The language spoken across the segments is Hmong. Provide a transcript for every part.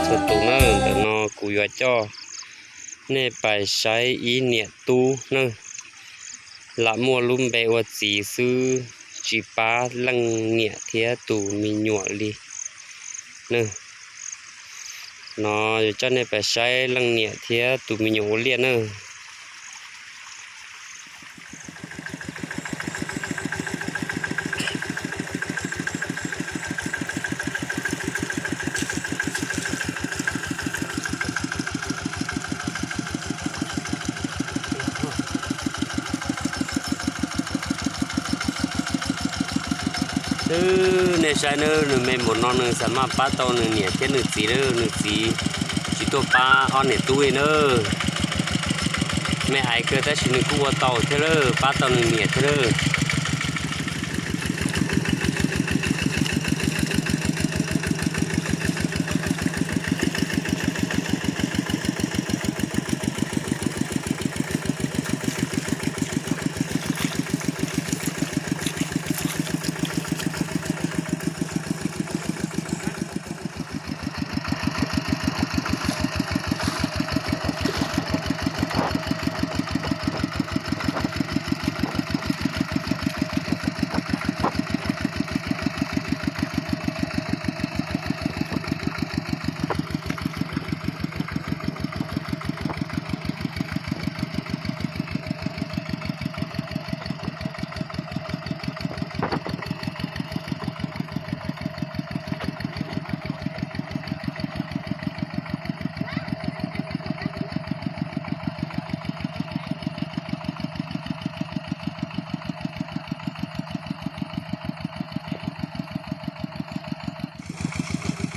Txhua tus na, ntawm no kuv yuav coj nej pais saib ib niam tub na, lam muaj lub npe ua txiv xwb, tsis pab leej niam thiab tus me nyuam li na. No yuav coj nej pais saib leej niam thiab tus me nyuam ua liaj na. Twb nej saib na, nws me npaum no nws xav maj pab tau nws niam thiab nws txiv na, nws txiv tsis tuaj pab ob niam tub li na. Me aiv kawg tab sis nws kuj ua tau thiab lawm, pab tau nws niam thiab lawm.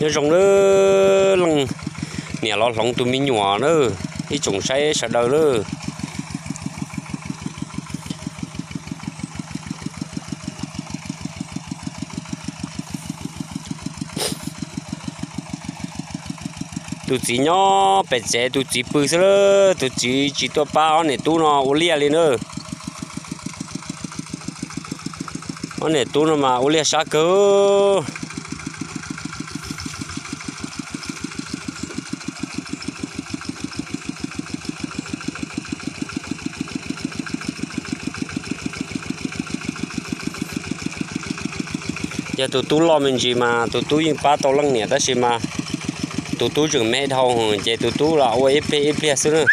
Nyob zoo lawm, leej niam los hloov tus me nyuam na, ib tsoom saib sawv daws lawm. Tus txiv nyob pem tsev, tus txiv pw xwb lawm, tus txiv tsis tuaj pab ob niam tub no ua liaj li na. Ob niam tub no mas ua liaj sab kawg. Yog tus tub loj me ntsis mas tus tub yeej pab tau leej niam, tab sis mas tus tub tseem me dhau ces tus tub los ua ib pliag ib pliag xwb na.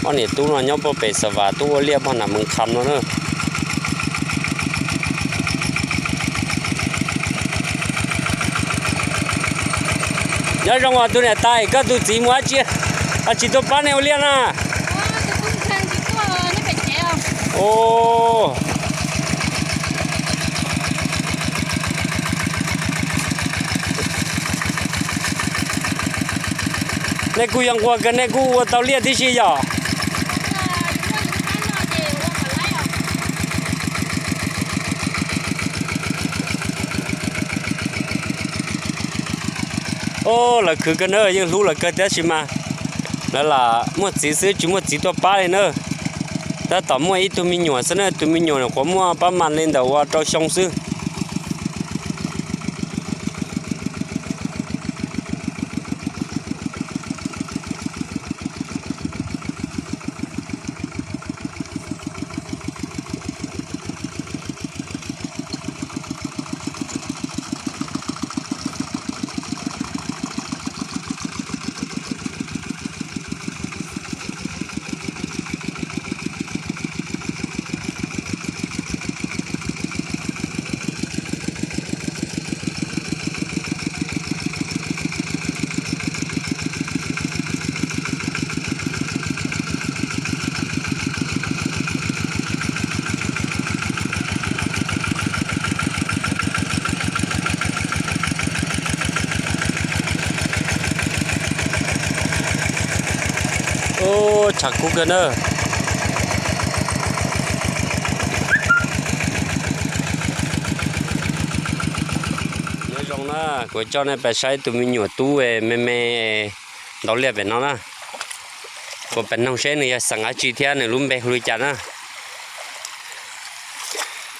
Ob niam tub no nyob puag pem Xa Vas tuaj ua liaj puag nram Mees Kham no na. Nyob zoo os tus niam tais, koj tus txiv mus dab tsi, tsis tuaj pab nej ua liaj na? Nej kuj yog nquag kawg, nej kuj ua tau liaj tib si yom? Lawv khwv kawg na, yeej hlub lawv kawg tab sis mas lawv lam muaj txiv xwb tsis muaj txiv tuaj pab li na. Tab tom muaj ib tug me nyuam xwb na, tus me nyuam nyuam qhuav muaj pab mas li ntawm ua rau xyoo xwb. Ub, tshav kub kawg na. Nyob zoo na, kuv coj nej pais saib tus me nyuam tub me me ntaus liaj pem no na. Kuv pais noog seb nws yog xeem dab tsi thiab nws lub npe hu li cas na.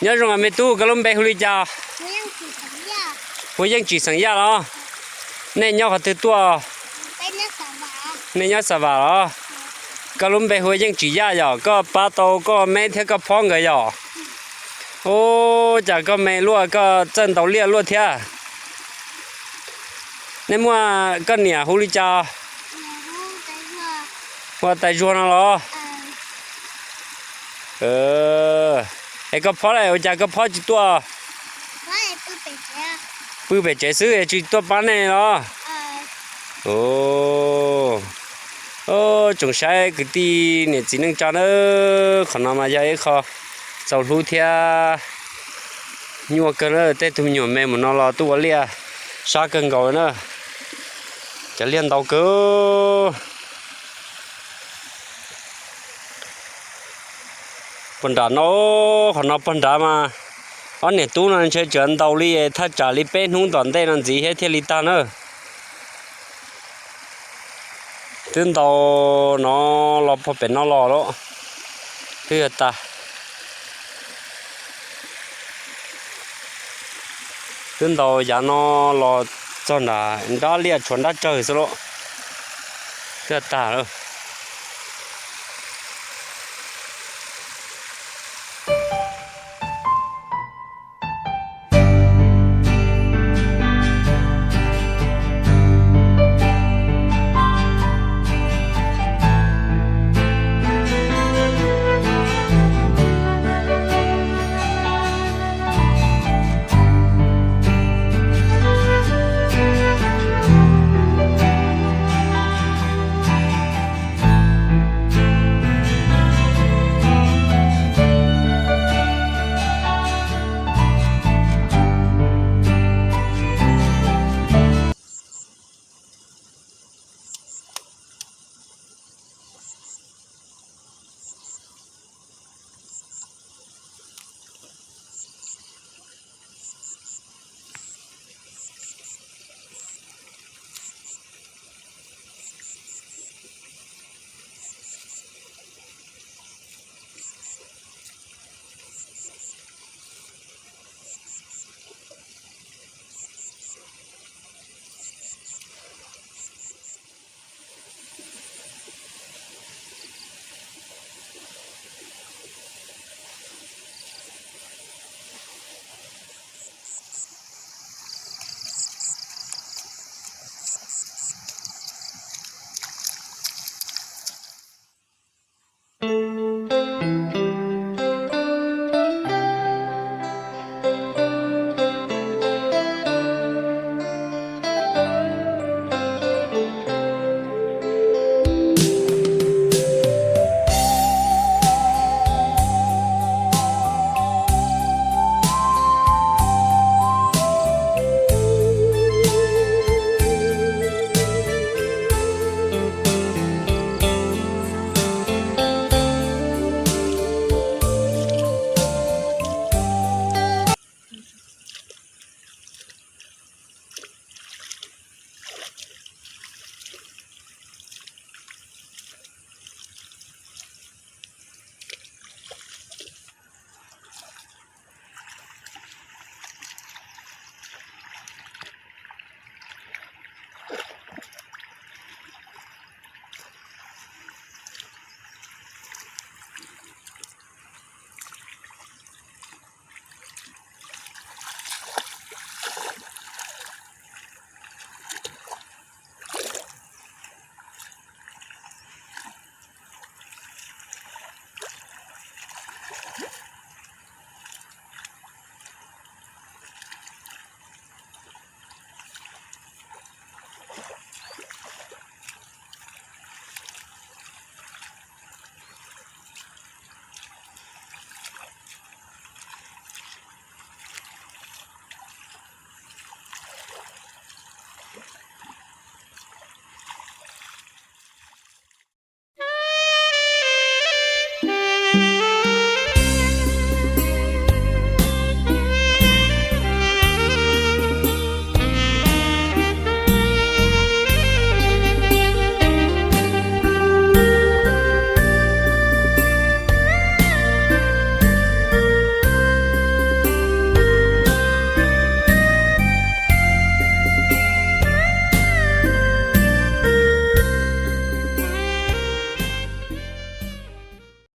Nyob zoo me tub, koj lub npe hu li cas? Hu Yeej Tsim xeem Yaj los? Nej nyob qhov twg tuaj? Nej nyob Xa Vam los? Koj lub npe hu Yeej Tsim Yaj yom, koj pab tau koj me thiab koj phob nkawd yom? Ub, cas koj me luaj koj txawj ntaus liaj luaj thiab. Nej muaj, koj niam hu li cas? Hu ua Tais Zuag no los? Es koj phob, ua cas koj phob tsis tuaj? Pw pem tsev xwb es tsis tuaj pab nej los? Tsoom saib kwv tij niam txiv neej tsa na, qhov no mas yog ib qho txaus hlub thiab nyuaj kawg na. Tej tug me nyuam me mus no los tuaj ua liaj sab kawg nkaus na. Cov liaj ntau kawg. Puag nram no, qhov no puag nrad mas ob niam tub no ntshe tseem ntaus li thaj tsam li peb hnub tom ntej no ntxiv thiab thiaj li tag na. Twb ntaus no los puag pem no los lawm, twb yog tag. Twb ntaus yav no los txog nram nrab liaj tshuav nrab tsawg xwb lawm, twb yog tag.